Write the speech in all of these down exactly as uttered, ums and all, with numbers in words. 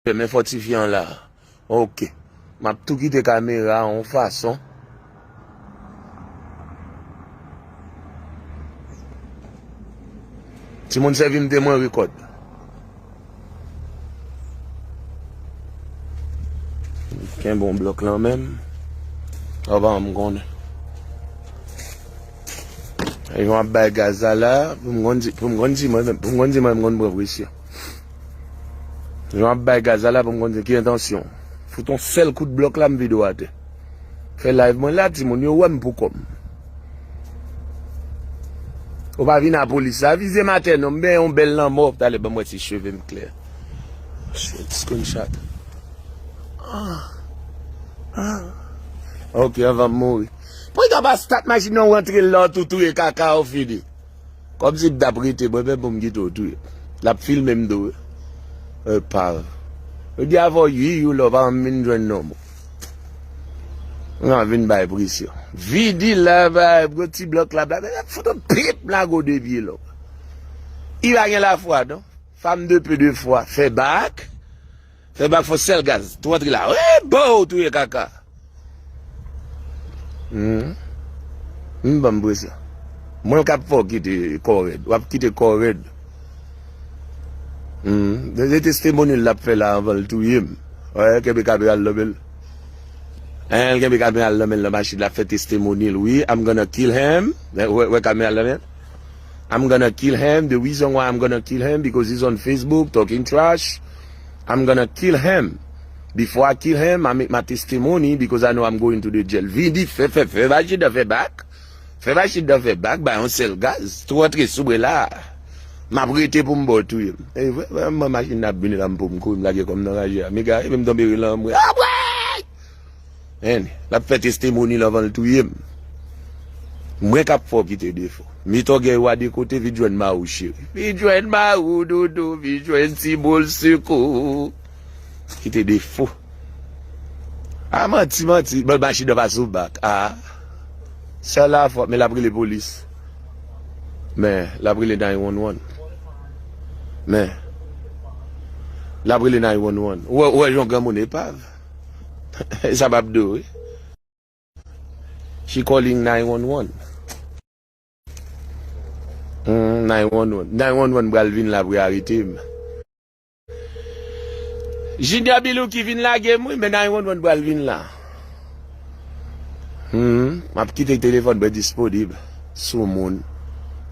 Men fòtifyan la. Ok. M ap tou kite kamera a yon fason. Timoun sèvi m temwen rekòd. Kenbe yon blòk lan menm. Avan m konnen. E jan ap bay gaz la la, pou m konn di, pou m konn di mwen, pou m konn di mwen, m konn pran presyon. Jan ap bay gaz la la, pou m konn di ki entansyon. Fout yon sèl kout blòk la, m vide w atè. Fè live mwen la, timoun yo wè m pou kò m. Ou pa vin a polis la, vize m atè non, m benyen yon bèl lanmò, talè ban m wè si cheve m klè. Shit, screenshot. Ah. Ah. Ok, anvan m mouri. Pou w ta pa stat machin nan, w rantre l la, w tou touye kaka, w fini. Kòmsi m t ap rete, mwen menm pou m kite w touye. L ap filme m tou, wi. Epav. Yo di avè w, ui, ou la, w pa janm vin jwenn non, bon. Mwen vin bay presyon. Vidi la, bay, gwo ti blòk la, bla, bla, bla, fout yon pip, lage w de pye lò. I pa gen lafwa, non. Femme de peu de foi, fè bak. Fè bak fò sèl gaz. Tou antre la. Wi, bo, touye kaka. Hmm. Hmm, ban m presyon. Mwen k ap fè w kite kò rèd. W ap kite kò rèd. Hmm. Se testimony l ap fè la anvan l touye m. Wè, kenbe kamera l nan men l. Hein, l kenbe kamera l nan men l nan machin, l ap fè testimony l. Wi, I'm gonna kill him. Wè, wè kamera l nan men l. I'm gonna kill him. The reason why I'm gonna kill him because he's on Facebook talking trash. I'm gonna kill him. Before I kill him, I make my testimony because I know I'm going to the jail. Vidi, fè, fè, fè, machin nan fè bak. Fè machin nan fè bak, bay yon sèl gaz. Tou antre sou mwen la. M ap rete pou m ba w touye m. E vre, vre, mwen machin nan ap vini la, m pou m kouri, m lage kò m nan raje a. Miga, e menm tonbe ri lan mwen. Ah, ouais! Hen, l ap fè testimony l anvan l touye m. Mwen k ap fè w kite defo. Met ògèy w a de kote, vin jwenn mari w cheri. Vin jwenn mari w doudou, vin jwenn ti boul sikou. Kite defo. A manti, manti. Bon, machin nan pa sou bak. A. Sèl la fò, men l ap rele polis. Men, l ap rele nine one one. Men, l ap rele nine one one. Ou wè, ou wè jan granmoun epav. Sa p ap dou, wi. She calling nine one one. Hmm, nine one one. Nine one one pral vin la pou y arete m. Junior Bilou ki vin lage m, wi, men nine one one pral vin la. Hmm, m ap kite telefòn mwen disponib. Soumoun.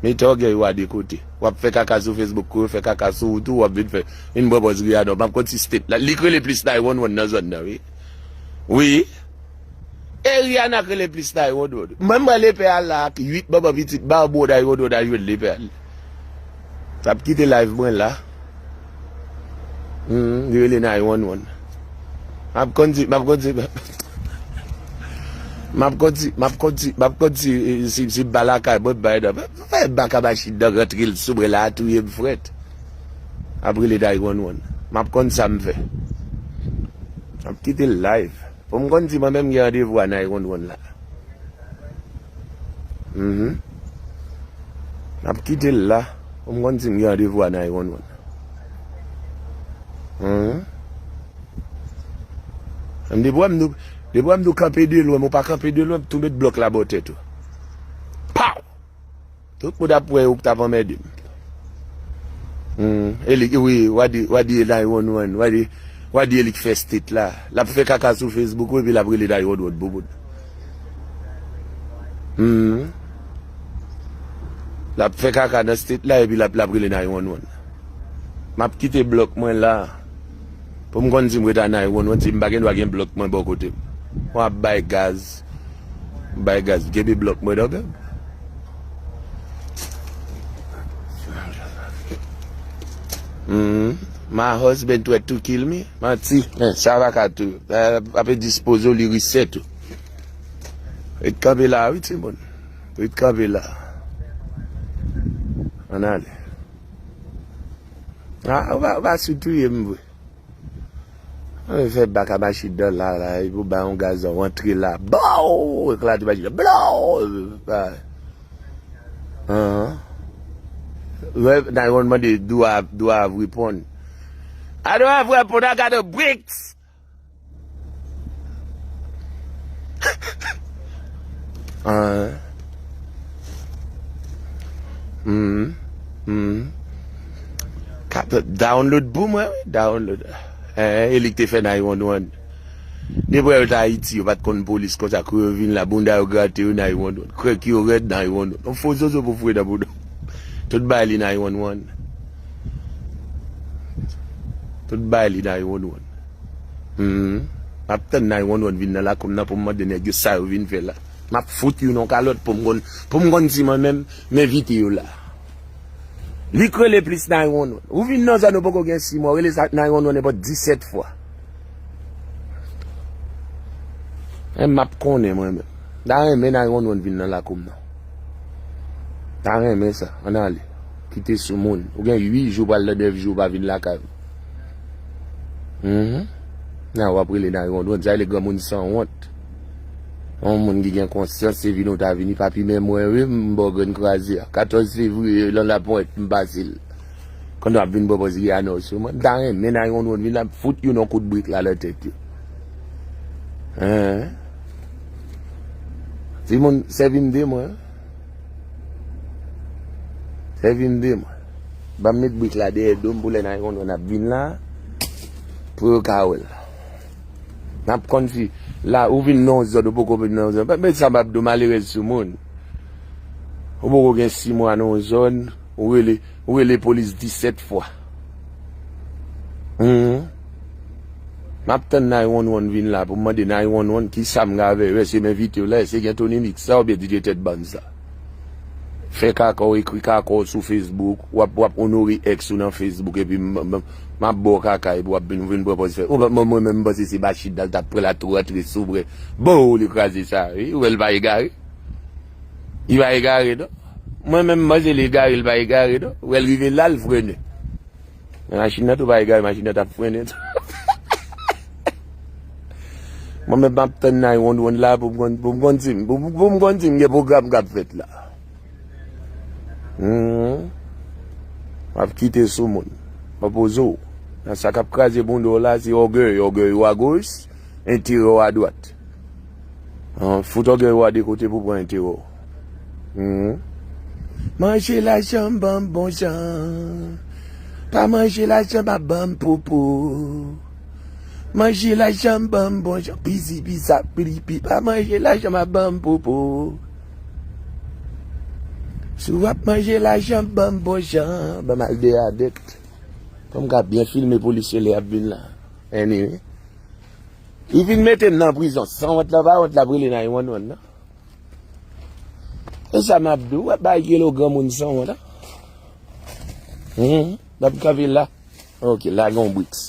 Mete ògèy w a de kote. W ap fè kaka sou Facebook, kou yo fè kaka sou ou tou, w ap vin fè. Vin pran pòz Rihanna. M ap konn si state la. Li k rele plis nine one one nan zòn nan, wi. Wi. E Rihanna k rele plis nine one one. Mwen, m pran lepè a la ak uit manman pitit, ba w bo nine one one al jwenn lepè a. L ap kite live mwen la. Hmm, li rele nine one one. M ap konn di, m ap konn di, m ap konn di, m ap konn di, m ap konn di, eh, si, si m pa lakay mwen, m bay nan. Fè baka machin nan rantre l sou mwen la, touye m frèt. M ap rele nine one one. M ap konn sa m fè. M ap kite l live. Pou m konn si mwen menm gen randevou a nine one one la. Mhm. M ap kite l la. Pou m konn si m gen randevou a nine one one. Mhm. Depi w wè m nou, depi w wè m nou kanpe de lwen, men w pa kanpe de lwen, m tou met blòk la bò tèt ou. Pow! Tout moun ap wè ou k t ap anmède m. Hmm, e li, wi, w a di, w a di nine one one, w a di, w a di e li k fè state la. L ap fè kaka sou Facebook, wi, epi l ap rele nine one one pou moun. Hmm. L ap fè kaka nan state la, epi l ap, l ap rele nine one one. M ap kite blòk mwen la. Pou m konn si m ret a nine one one, si m pa gen dwa gen blòk mwen bò kote m. W ap bay gaz. Bay gaz, kenbe blòk mwen nan men m. Hmm. My husband threat to kill me. Manti. Men, sa pa ka tou. Sa ap dispoze w, li reset ou. Ret kanpe la, wi, timoun. Ret kanpe la. Ann ale. Ah, ou pa, ou pa sou touye m vre. Ann fè baka machin nan la, la, epi w bay yon gaz, w antre la. Bow! Eklate machin nan. Blow! Anhan. Lè nine one one mande, do I, do I have weapon? I don't have weapon, I got a bricks. Ah. Hmm. Hmm. Ka download pou mwen, wi. Download. Eh, e li ki te fè nine one one. Depi yo t Ayiti, yo pa t konn polis konsa. Kou yo vin la, bounda yo grate yo, nine one one. Krèk yo rèd, nine one one. Yon fo zozo pou foure nan bounda. Tout bagay li nine one one. Tout bagay li nine one one. Hmm. M ap tann nine one one vin nan lakou m nan pou m mande nèg yo sa yo vin fè la. M ap fout youn nan kalòt pou m konn, pou m konn si mwen menm, m envite yo la. Li k rele plis nine one one. Ou vin nan zòn ou poko gen sis mwa, ou rele sa nine one one nenpòt disèt fwa. Men m ap konnen mwen menm. M ta renmen nine one one vin nan lakou m nan. M ta renmen sa. Ann ale. Kite sou moun. Ou gen uit jou pral nan nèf jou ou pa vin lakay ou. Mhm. Nan w ap rele nine one one. Sa rele granmoun sanwont. Yon moun ki gen konsyans, se vin ou ta vini. Papi, men mwen, wi, m ba w grenn kraze a. Katòz fevriye, lan lapwent, m pase l. Kounye a w ap vin pwopoze anons sou mwen. M ta renmen nine one one vin la, fout youn yon kout brik la nan tèt yo. Hein? Timoun, sèvi m de mwen. Sèvi m de mwen. Ban m met brik la dèyè do m pou lè nine one one ap vin la, pou yo ka wè l. N ap konn si la, ou vin nan yon zòn, ou poko vin nan yon zòn. Men sa m ap di w, malerèz sou moun. Ou poko gen sis mwa nan yon zòn, ou rele, ou rele polis disèt fwa. Mhm. M ap tann nine one one vin la pou m mande nine one one kisa m ka fè. Èske m envite w la, èske gen Tony Mix sa oubyen D J Tèt Bann sa? Fè kaka w, ekri kaka w sou Facebook, w ap, w ap onore èks ou nan Facebook, epi m, m, m ap ba w kaka, epi w ap vin, vin pran pòz fè. Ou pa, mwen, mwen menm, m panse se machin nan l t ap pran la tou rantre sou mwen. Bon, li kraze sa, wi. Ou wè l pa egare? Li pa egare, non. Mwen menm, m panse li egare, li pa egare, non. Ou wè l rive la, l frennen. Men machin nan tou pa egare, machin nan t ap frennen tou. Mwen menm, m ap tann nine one one la pou m konn, pou m konn si m, pou, pou m konn si m gen pwogram k ap fèt la. Hmm. W ap kite sou moun. W ap poze w. Nan sa k ap kraze bounda w la, se ògèy, ògèy ou agoch, enterè w adwat. An, fout ògèy ou a de kote pou pran enterè w. Hmm. Manje lajan m, ban m bon jan. Pa manje lajan m ap ban m popo. Manje lajan m, ban m bon jan. Pizi piza piripi. Pa manje lajan m ap ban m popo. Si w ap manje lajan m, ban m bon jan. Ban m al dèyè adèt. Fò m ka byen filme polisye lè y ap vin la. Anyway. Li vin mete m nan prizon. Sanwont lan pa wont l ap rele nine one one nan. E sa m ap di w, w ap bay kilo granmoun sanwont la. Hmm, w ap kanpe la. Ok, la gen yon briks.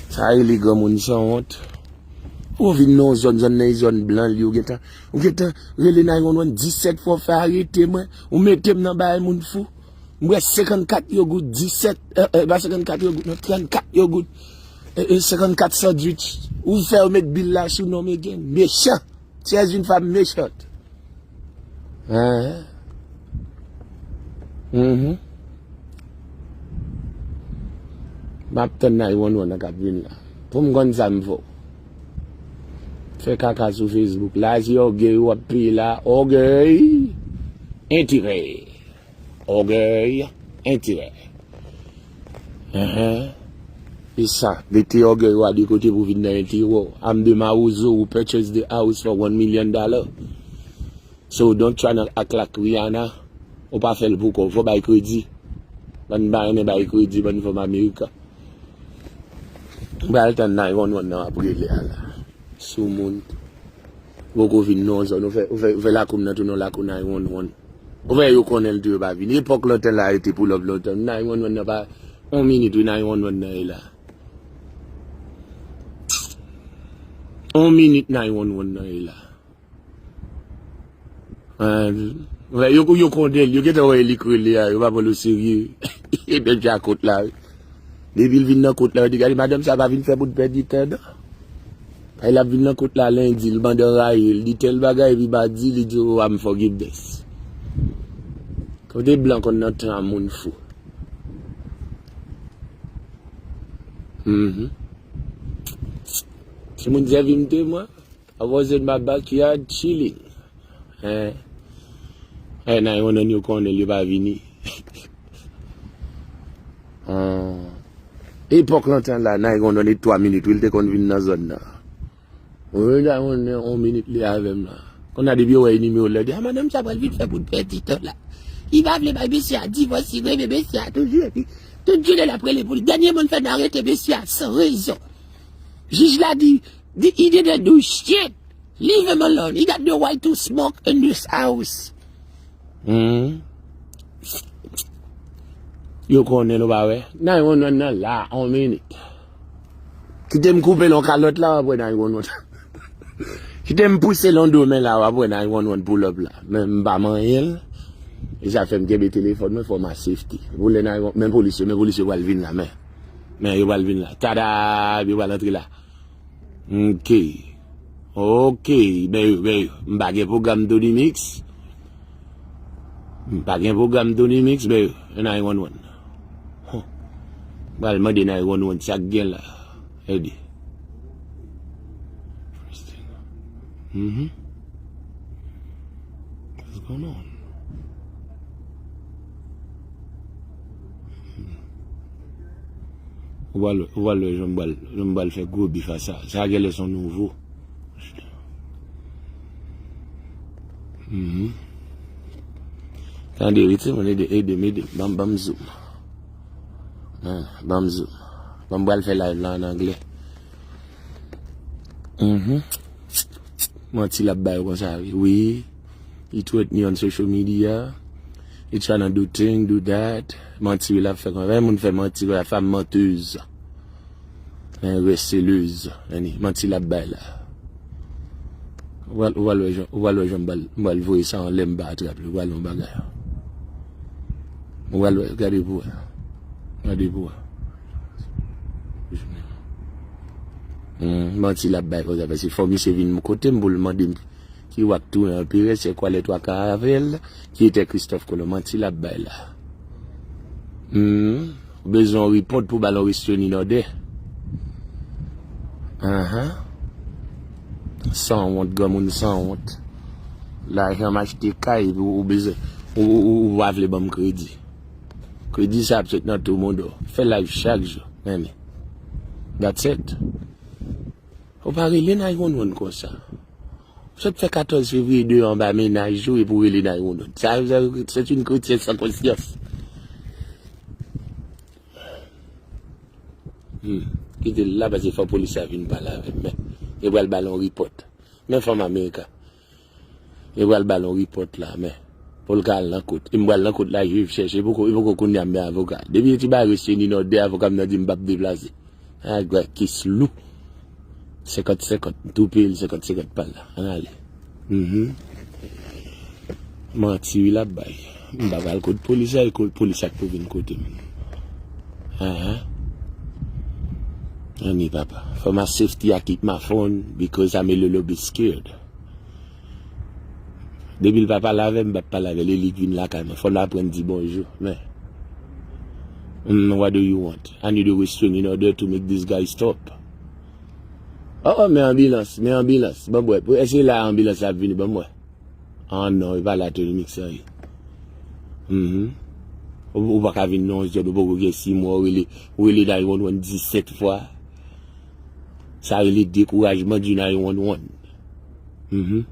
Sa rele granmoun sanwont. Ou vin nan yon zòn, zòn nan e zòn blan li, ou gentan, ou gentan rele nine one one disèt fwa, w fè arete mwen, ou mete m nan bagay moun fou. M bwè senkannkat yogout, disèt, eh, eh, pa senkannkat yogout, non, trannkat yogout, eh, eh, senkannkat sandwich. Ou fè yo met bil la sou non m again. Mechan. Tu es une femme méchante. Hein? Mhm. M ap tann nine one one nan k ap vin la. Pou m konn sa m fè w. Fè kaka sou Facebook. La, se ògèy w ap peye la. Ògèy. Enterè. Ògèy, enterè. Enhen. E sa, mete ògèy ou a de kote pou vin nan enterè w. I'm the Mawozo who purchased the house for one million dollar. So don't try to act like Rihanna. Ou pa fè l pou kò w, fò bay kredi. Bann pa renmen bay kredi, bann fanm Amerika. M pral tann nine one one nan ap rele a la. Sou moun. Poko vin nan zòn. Ou fè, ou fè, ou fè lakou m nan tounen yon lakou nine one one. Ou fè yo konnen l tou yo pa vini. Epòk lontan la yo te pull up lontan. Nine one one nan pa yon minit wi nine one one nan ye la. Yon minit nine one one nan ye la. Ah, yo, yo konnen l, yo gentan wè li k rele a, yo pa pran l oserye. E nèg sa kot la, wi. Depi l vin nan kot la, yo di, "Gade, madanm sa pa vin fè moun pèdi tan, non." Kay l ap vin nan kot la lendi, l mande anraye, l di tèl bagay, epi madi, li di, "Oh, I'm forgiveness." Kote blan konn nan tan a moun fou. Mhm. Timoun sèvi m temwen. I was in my backyard chilling. Eh. Eh, nine one one yo konnen yo pa vini. Ah. Epòk lontan la, nine one one e twa minit, wi, l te konn vin nan zòn nan. Wi, nine one one on minit li avè m la. Kounye a depi yo wè nimewo l la, di, "Ah, madanm sa pral vin fè pou pèdi tan la." Li pa vle bay mesye a divòs, li renmen mesye a toujou, epi tout jounen l ap rele pou li. Dènye moun fè n arete mesye a san rezon. Jij la di, di, "He didn't do shit. Leave him alone. He got no right to smoke in this house." Hmm. Yo konnen nou pa wè. Nine one one nan la, on minit. Kite m koupe l yon kalòt la, w ap wè nine one one. Kite m pouse l yon do men la, w ap wè nine one one pull up la. Men m pa manyen l. E sa fè m kenbe telefòn mwen, for my safety. Pou lè nine one one, men polis yo, men polis yo pral vin la, men. Men yo pral vin la. Tada, yo pral antre la. Ok. Ok, men yo, men yo. M pa gen pwogram Tony Mix. M pa gen pwogram Tony Mix, men yo. Nine one one. Huh. M pral mande nine one one sa k gen la. Ede. Mhm. What's going on? Ou pral, ou pral wè jan m pral, jan m pral fè gwo bif a sa. Sa genlè se yon nouvo. Mhm. Tande, wi, timoun, ede, ede m, ede m. Ban m, ban m zoom. Ah, ban m zoom. Ban m pral fè live la an anglè. Mhm. Manti l ap bay konsa, wi. Wi. He threat me on social media. He tryna do thing, do that. Manti wi l ap fè konsa. Yon moun fè manti konsa, femme menteuse. Yon rèselez. Anni, manti l ap bay la. Ou pral, ou pral wè jan, ou pral wè jan m pral, m pral voye sa anlè m pa atrap li. Ou pral wè yon bagay. Ou pral wè, gade pou wè. Gade pou wè. Hmm, manti l ap bay konsa, paske fò misye vin kote m pou l mande m ki w ap tounen anperè, se kwa lè twa ka avè l, ki etè Kristòf Kolon, manti l ap bay la. Hmm, ou bezwen yon report pou ba l yon restraining order. Ahan. Sanwont, granmoun sanwont. Lajan m achte kay, epi ou bezwen, ou, ou, ou, ou pa vle ban m kredi. Kredi sa ap sot nan tou moun do. Fè live chak jou, men. That's it. Ou pa rele nine one one konsa. Ou sot fè katòz fevriye deyò anba mennaj ou epi w rele nine one one. Sa, sa, c'est une chrétienne sans conscience. Hmm. Kite l la, paske fò polis la vin pale avè m, men. Yo pral ba l yon report. Men fanm Amerika. Yo pral ba l yon report la, men. Pou l ka al nan kot. E m pral nan kot la, jij chèche. E poko, e poko kounye a m gen avoka. Depi yo ti bay restraining order, avoka m nan di m p ap deplase. Ah, gwa kes lou. Senkant senkant. M tou peye l senkant senkant pa l la. Ann ale. Mhm. Manti wi l ap bay. M pa pral kot polis la, e kot polis la k pou vin kote m. Ahan. Anni papa. For my safety, I keep my phone because I'm a little bit scared. Depi l pa pale avè m, m p ap pale avè l, e li k vin lakay mwen. Fò n aprann di bonjou, men. Mm, what do you want? I need a restraining order to make this guy stop. Oh, oh, men anbilans, men anbilans. Ban m wè. Pou, èske la anbilans la ap vini? Ban m wè. Ah non, e pa la Tony Mix an ye. Mhm. Ou, ou pa ka vin nan yon zòn, ou poko gen sis mwa, ou rele, ou rele nine one one disèt fwa. Sa rele dekourajman di nine one one. Mhm.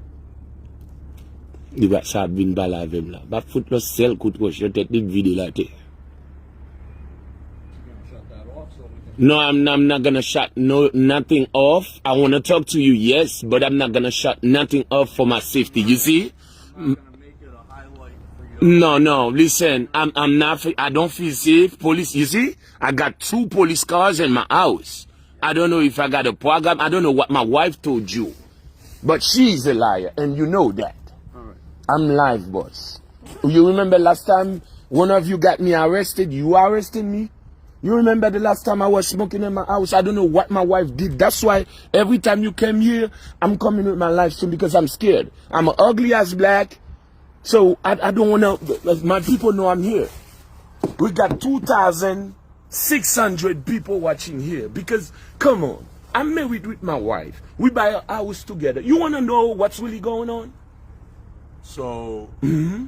Li pa, sa ap vin pale avè m la. M ap fout yon sèl kout wòch nan tèt li, m vide l atè. No, I'm, I'm not gonna shut no, nothing off. I wanna talk to you, yes, but I'm not gonna shut nothing off for my safety. You see? No, no, listen, I'm, I'm not, I don't feel safe. Police, you see? I got two police cars in my house. I don't know if I got a program. I don't know what my wife told you. But she's a liar, and you know that. I'm live, boss. You remember last time one of you got me arrested? You arrested me? You remember the last time I was smoking in my house? I don't know what my wife did. That's why every time you came here, I'm coming with my live stream because I'm scared. I'm ugly as black. So I, I don't wanna, my people know I'm here. We got two thousand six hundred people watching here because, come on, I'm married with my wife. We buy a house together. You want to know what's really going on? So, Mm-hmm.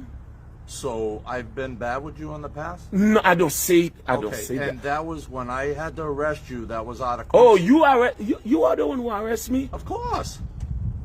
so I've been bad with you in the past? No, I don't say it. I don't Okay, say and that. that was when I had to arrest you. That was out of Oh, question. You are you, you are the one who arrest me. Of course.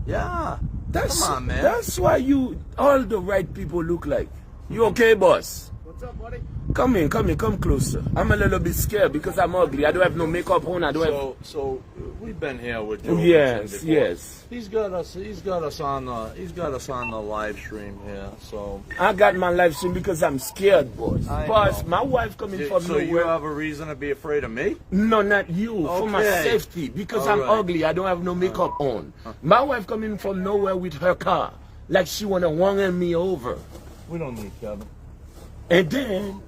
Yeah. That's Come on, man. That's why you all the right people look like. You okay, boss? What's up, buddy? Come in, come in, come closer. I'm a little bit scared because I'm ugly. I don't have no makeup on. I don't have. So, so we've been here with Joe Yes, Vincent before. Yes. He's got us. He's got us on the. He's got us on the live stream here. So. I got my live stream because I'm scared, boss. I Boss, know. My wife coming You- from so you nowhere. Have a reason to be afraid of me? No, not you. For my Okay. Safety, because All I'm right. Ugly. I don't have no makeup on. My wife coming from nowhere with her car, like she wanna run me over. We don't need Kevin. And then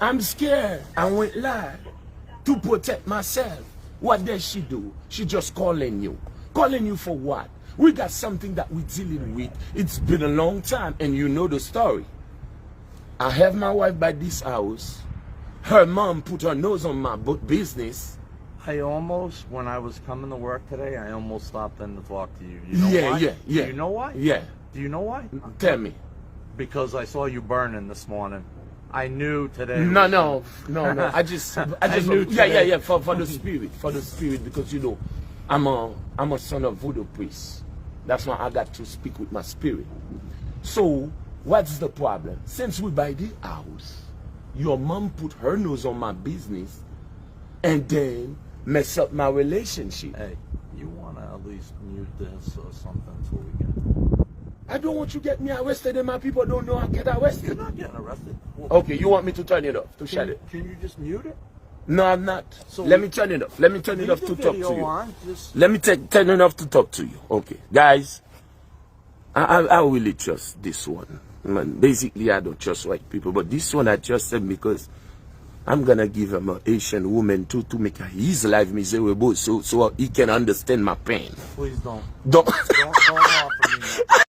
I'm scared. I went live to protect myself. What does she do? She just calling you. Calling you for what? We got something that we dealing with. It's been a long time, and you know the story. I have my wife by this house. Her mom put her nose on my bu- business. I almost, when I was coming to work today, I almost stopped in to talk to you. You know Yeah, why? yeah, yeah. Do you know why? Yeah. Do you know why? Tell me. Because I saw you burning this morning. I knew today. No, was no, no, no. I just, I I just, knew yeah, yeah, today. Yeah. For, for the spirit, for the spirit, because you know, I'm a, I'm a son of voodoo priest. That's why I got to speak with my spirit. So, what's the problem? Since we buy the house, your mom put her nose on my business, and then mess up my relationship. Hey, you want to at least mute this or something until we get. I don't want you get me arrested and my people don't know I get You're arrested. Not getting arrested. Well, Okay, you want me to turn it off, to can, shut you, it? Can you just mute it? No, I'm not. So Let we- me turn it off. Let me turn it Leave off the to talk to video you. On. Just Let me take, turn it off to talk to you. Okay, guys, I, I, I really trust this one. Man, basically, I don't trust white people, but this one I trust him because I'm gonna give him a Haitian woman too to make his life miserable, so so he can understand my pain. Please don't. Don't. Don't, don't offer me that.